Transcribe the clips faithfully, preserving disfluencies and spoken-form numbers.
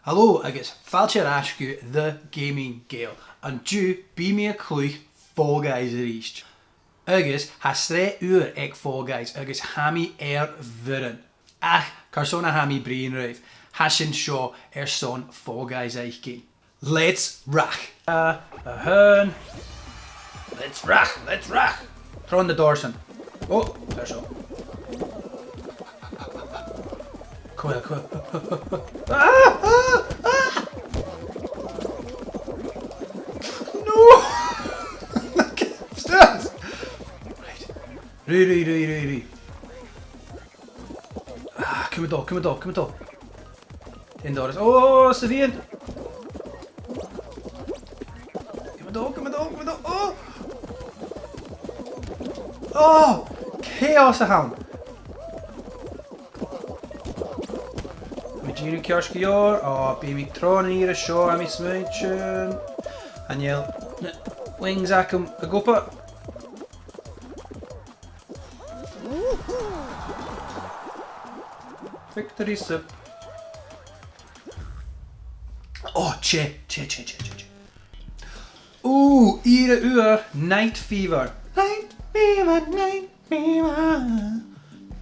Hello agus fàilte air ais gu The Gaming Gael. An-diugh bidh mi a' cluich Fall Guys a-rithist. Agus tha sreath ùr aig Fall Guys agus tha mi air bhioran. Ach carson a tha mi a' bruidhinn ribh? Tha sinn seo airson Fall Guys fhaicinn. Let's rach! Uh, a h-aon. Let's rach! Let's rach! Tron na dorsan. Oh, there so. Cool, cool. Ah, ah, ah! No! Right. Ruith, ruith, ruith, ruith, ruith. Ah, cùm a' dol, cùm a' dol, cùm a' dol. Tin doras. Oh, sa mheadhan! Cùm a' dol, cùm a' dol, cùm a' dol. Oh! Oh! Chaos a th' ann. Tha mi a' dèanamh ceart gu leòr. Oh, bidh mi tron an ìre seo, tha mi a' smaointinn. Chan eil na wings agam ag obair. Victory sip. Oh, tè, tè, tè. Ooh, ìre ùr, Night Fever. Night Fever, Night Fever.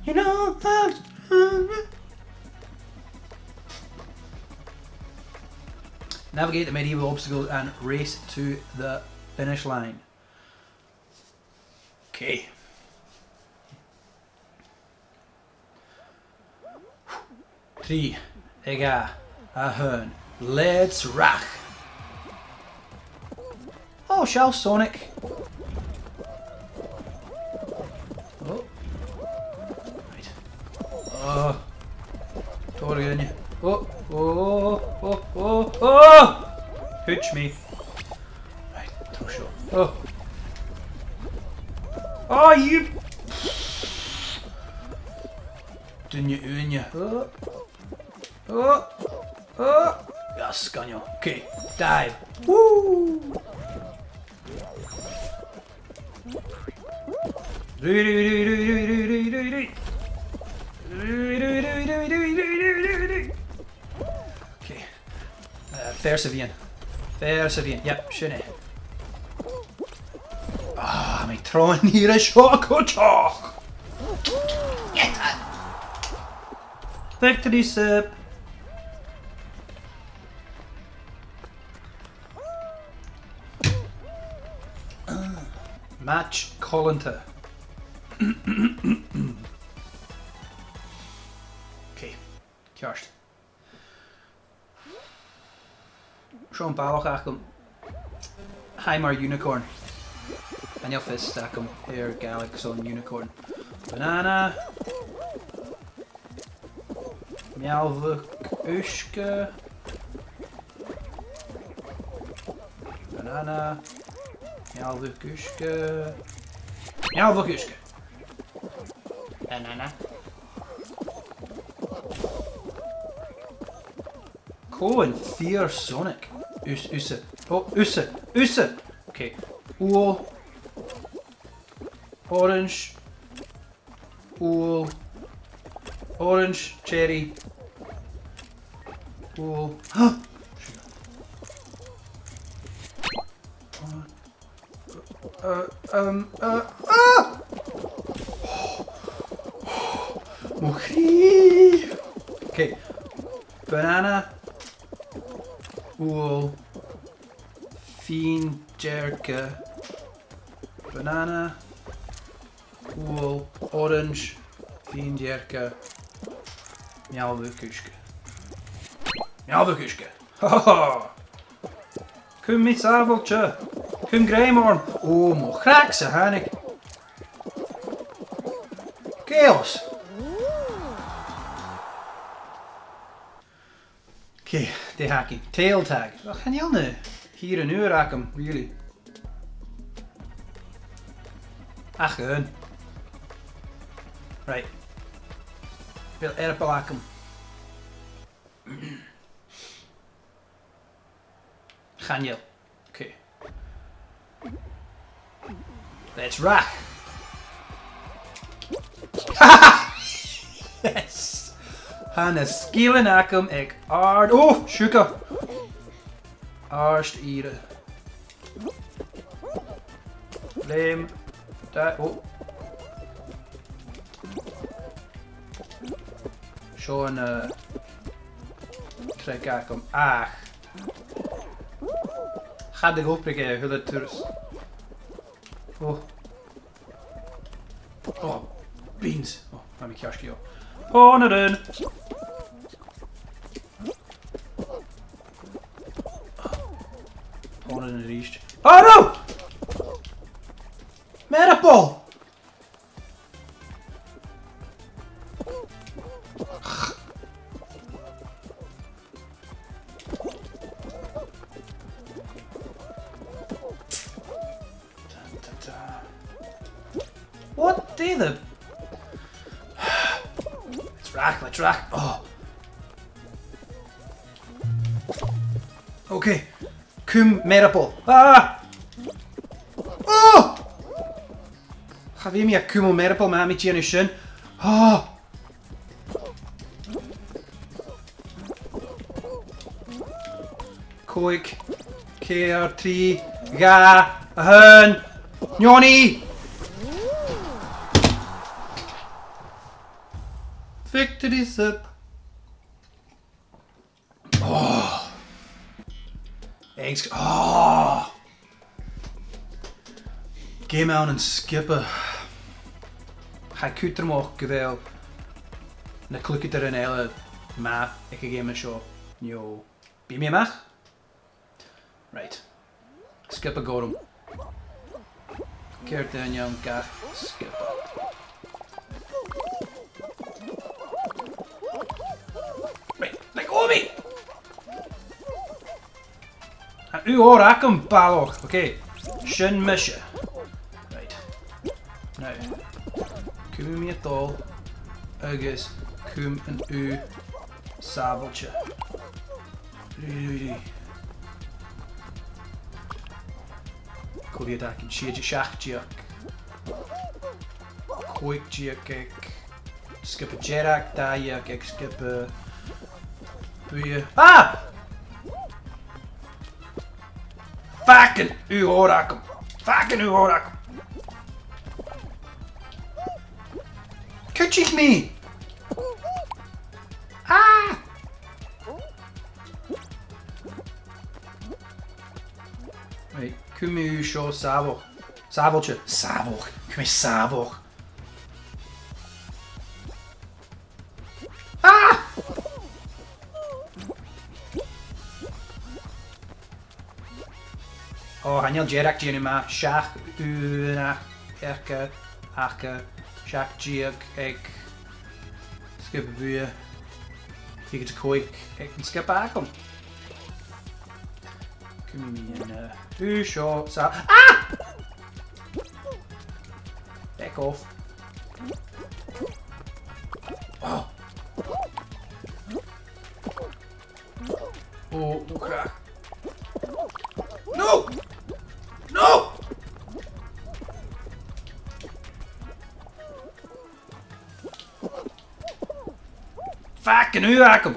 You know how to... Navigate the medieval obstacles and race to the finish line. Okay. Trì, a dhà, a h-aon. Let's rach! Oh, seall Sonic! Oh. Right. Oh. Tòrr dhaoine. Oh, oh, oh, oh, oh! Thuit mi. Right, tro seo. Oh. Oh, you... Duine ùine. Oh. Oh. Oh. Yes, sgoinneil. Okay, dive. Woo! Ruith, ruith, ruith, ruith. Ruith, ruith, ruith, ruith, ruith. Okay. Uh, fear sa mheadhan. Fear sa mheadhan. Yep, sin e. Ah, mi tron an ìre seo cuideachd. Victory sip. Match coileanta. Okay, ceart. Seo am balach agam. Tha e mar unicorn. Chan eil fios agam air Gàidhlig son unicorn. Banana. Mealbhach uisge. Banana. Mealbhach uisge. Mealbhach uisge. Banana. Cò am fear Sonic? Us-, thusa. Oh, thusa. Thusa. Okay. Ubhal. Orange. Ubhal. Orange, cherry. Ubhal. Uh, um, uh, ah! Mo chridhe! Okay. Banana. Ubhal. Fìon dearca. Banana. Ubhal, orange, fìon dearca, mealbhach uisge. Mealbhach uisge! Ha, ha, ha! Cùm mi sàbhailte! Cùm grèim orm! Ò, mo chreach-sa thàinig! Chaos! Okay, dè th' againn? Tail tag. Ach chan eil na h-ìrean ùra agam, really. Ach aon. Right. Bheil earball agam? Chan eil. Okay. Let's rock! Yes! Tha na sgilean agam aig àrd... Ò, siùcar! Àrd-ìre. Leum. Da... ò. Seo an, eh, trick agam. Ach. Cha do dh'obraich e a h-uile turas. Ò. Ò, beans. Ò, tha mi ceart gu leòr. Pònairean. Pònairean a-rithist. Oh no! Meatball! Dun, dun, dun. What the, the... Let's rock, let's rock. Oh. Okay. Cùm meatball. Ah! Oh! Cha bhi mi a' cumail meatball ma tha mi a' dèanamh sin. Oh! Còig, ceithir, trì, dhà, a h-aon, neoni! Victory sip. Oh. Eggs. Oh. Geama ann an sgioba. Tha e cudromach gu bheil na cluicheadairean eile math aig a' gheama seo. No, bidh mi a-mach. Right. Sgioba gorm. Ceithir daoine ann gach sgioba. Right, let go of me! Tha ugh òr agam, balach. Okay. Sin mise. Right. Now. Cumaidh mi a' dol agus cùm an ugh sàbhailte. Rudy. Cò mheud a th' againn? Sia-deug, seachd-deug. Còig-deug aig sgioba dearg, dà-dheug aig sgioba buidhe. Ah! Fucking ugh òr agam! Fucking ugh òr agam! Cuidich mi! Ah! Right, cumaidh seo sàbhal-, sàbhailte. Sàbhal. Cumaidh sàbhal. Ah! Ò, chan eil dearg a' dèanamh math. Seachd ugh aca, aca, seachd-deug aig sgioba buidhe, fichead 's a còig aig an sgioba agam. Cumaidh mi an, eh, ugh seo sa-, ah! Back off. Oh. Oh, no crack. No! No! Fucking ugh agam!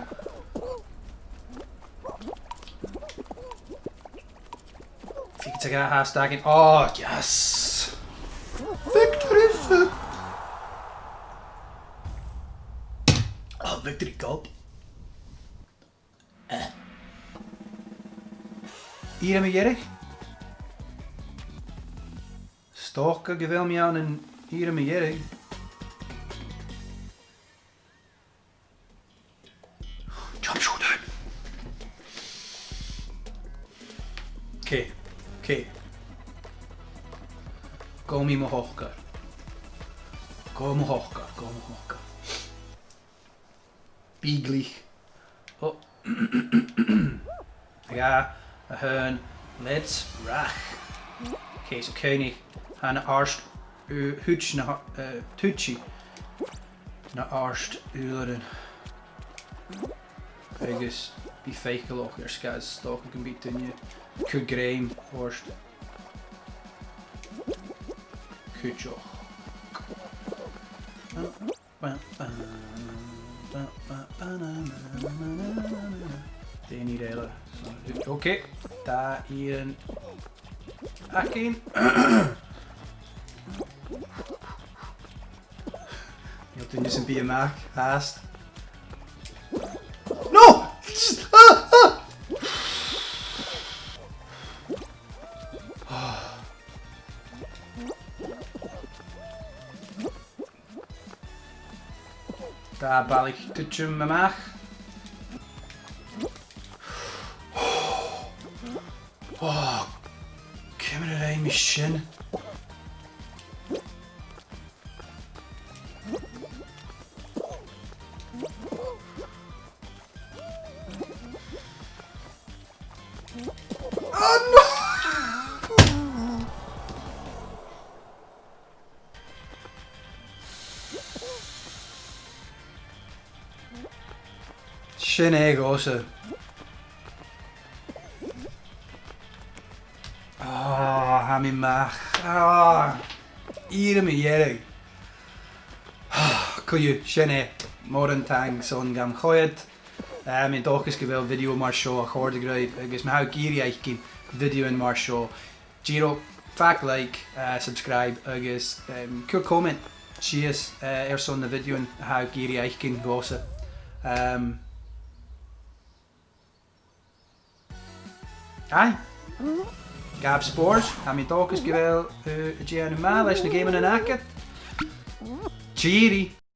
Fichead 's a dhà fhathast againn. Oh, yes! Victory sip! Oh, victory gulp. Eh. Ìre mu dheireadh? 'S dòcha gu bheil mi ann an ìre mu dheireadh. Jump showdown. Okay, okay. Gabhaidh mi mo shocair. Gabhaidh mo shocair, gabhaidh mo shocair. Bìogaich. Oh. Dhà, a h-aon, let's rock. Okay, so cuimhnich, tha na àrd, uh, thuit na h-, uh, thuit na h-àrd-ùrlaran. Agus bi faiceallach air sgàth 's dòcha gum bi daoine a' cur grèim ort cuideachd. Bam, bam. Ba, ba, ba, na, na. Dè nì mi eile? So, ok. Tha e an againn. Nì mi dùil sam bith a-mach fhathast. No! Ah, ah! Tha am balaich a' tuiteam a-mach. Oh, ciamar a rinn mi sin? Oh no! Sin e dhòmhsa. Ah, tha mi a-mach. Ah, iarr mi dheth. Ah, co-dhiù, sin e. Mòran taing son gam choimhead. Eh, tha mi an dòchas gu bheil video mar seo a' còrdadh ribh, agus ma tha sibh ag iarraidh fhaicinn videoan mar seo, dìreach fàg like, eh, subscribe agus, em, cuir comment sìos, eh, airson na videoan a tha sibh ag iarraidh fhaicinn dhòmhsa. Em, aye. Gabh spòrs, tha mi an dòchas gu bheil, eh, a' dèanamh math leis na geamannan agad. Tìoraidh!